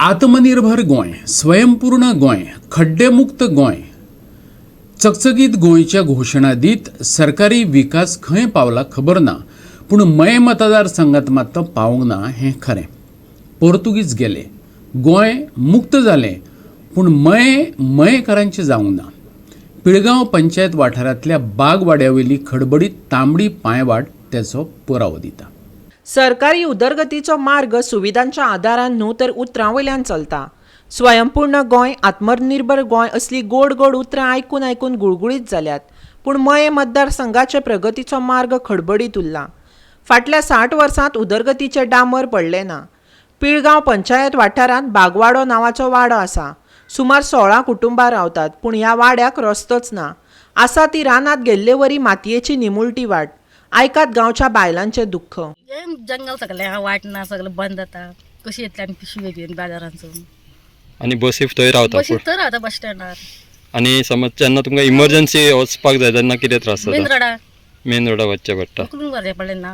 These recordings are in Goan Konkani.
आत्मनिर्भर गोंय, स्वयंपूर्ण गोंय, खड्डेमुक्त गोंय, चकचकीत गोंयच्या घोशणा दीत सरकारी विकास खंय पावला खबर ना, पूण मये मतदारसंघात मात तो पावूंक ना हें खरें. पोर्तुगीज गेले, गोंय मुक्त जालें, पूण मये मयेकारांचें जावंक ना. पिळगांव पंचायत वाठारांतल्या बागवाड्यावयली खडबडीत तांबडी पांयवाट तेचो पुरावो दिता. सरकारी उदरगतीचो मार्ग सुविधांच्या आदारान न्हू तर उतरां वयल्यान चलता. स्वयंपूर्ण गोंय, आत्मनिर्भर गोंय असली गोड गोड उतरां आयकून आयकून गुळगुळीत जाल्यात, पूण मयें मतदारसंघाचे प्रगतीचो मार्ग खडबडीत उरला. फाटल्या 60 वर्सांत उदरगतीचें डांबर पडलें ना. पिळगांव पंचायत वाठारांत बागवाडो नांवाचो वाडो आसा. सुमार 16 कुटुंबां रावतात, पूण ह्या वाड्याक रस्तोच ना. आसा ती रानांत गेल्लेवरी मातयेची निमुलटी वाट. आयकात गांवच्या बायलांचें दुख्ख. हे जंगल सगळें आहा, वाट ना, सगळें बंद जाता. कशी येतली आमी पिशवी घेवन बाजारांतसून? आनी बसी थंय रावता? बशी तर रावता बस स्टँडार. आनी समज जेन्ना तुमकां इमर्जन्सी वचपाक जाय तेन्ना कितें त्रास मेन जाता? रोडार. मेन रोडार वचचें पडटा. उखलून व्हरचें पडलें ना.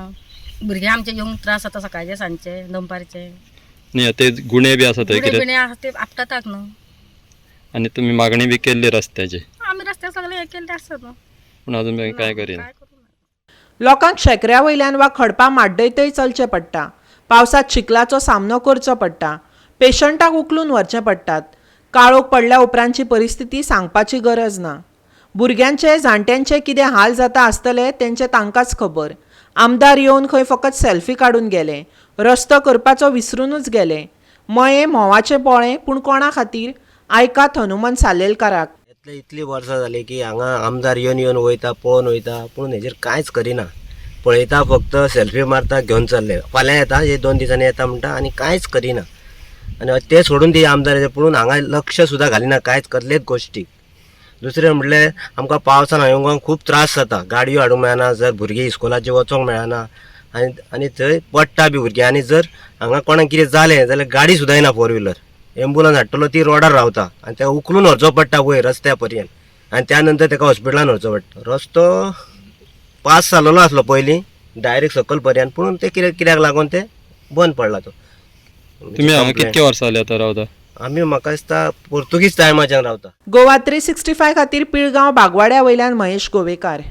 भुरगे आमचे येवंक त्रास जाता सकाळचे, सांजचे, दनपारचे. न्ही, ते गुणे बी आसा थंय गुणे कितें बिणे आसा ते आपटातात न्हू. आनी तुमी मागणी बी केल्ली रस्त्याची? आमी रस्त्यार सगळें हें केल्लें आसता न्हू. पूण अजून मेरेन कांय करिना. काय करूं ना. लोकांक शेंकऱ्या वयल्यान वा खडपां माड्डयतय चलचें पडटा. पावसांत चिखलाचो सामनो करचो पडटा. पेशंटाक उखलून व्हरचें पडटात. काळोख पडल्या उपरांतची परिस्थिती सांगपाची गरज ना. भुरग्यांचे, जाणट्यांचे कितें हाल जाता आसतले तेंचें तांकांच खबर. आमदार येवन खंय फकत सेल्फी काडून गेले. रस्तो करपाचो विसरूनच गेले. मयें म्होंवाचें पोळें, पूण कोणा खातीर? आयकात हनुमंत सालेलकाराक. इतले इतली वर्सां जाली की हांगा आमदार येवन येवन वयता, पळोवन वयता, पूण हेजेर कांयच करिना. पळयता, फक्त सेल्फी मारता, घेवन चल्ले. फाल्यां येता, हे 2 दिसांनी येता म्हणटा आनी कांयच करिना. आनी ते सोडून ती आमदाराचें पळोवन हांगा लक्ष सुद्दां घालिना कांयच कसलेच गोश्टीक. दुसरें म्हणल्यार आमकां पावसान हांगा खूब त्रास जाता. गाडयो हाडूंक मेळना, जर भुरगीं इस्कोलाचेर वचोंक मेळना आनी आनी थंय पडटा बी भुरगीं. आनी जर हांगा कोणाक कितें जालें जाल्यार गाडी सुद्दां येना. फोर व्हिलर एम्बुलन्स हाडटलो ती रोडार रावता आनी ताका उखलून व्हरचो पडटा वयर रस्त्या पर्यंत आनी त्या नंतर ताका हॉस्पिटलान व्हरचो पडटा. रस्तो पास जालोलो आसलो पयलीं डायरेक्ट सकयल पर्यंत, पूण ते कित्याक कित्याक लागून ते बंद पडला तो. तुमी हांगा कितके वर्सां जाली आतां रावता? आमी म्हाका दिसता पोर्तुगीज टायमाच्यान रावता. गोवा 365 खातीर पिळगांव बागवाड्या वयल्यान महेश गोवेकार.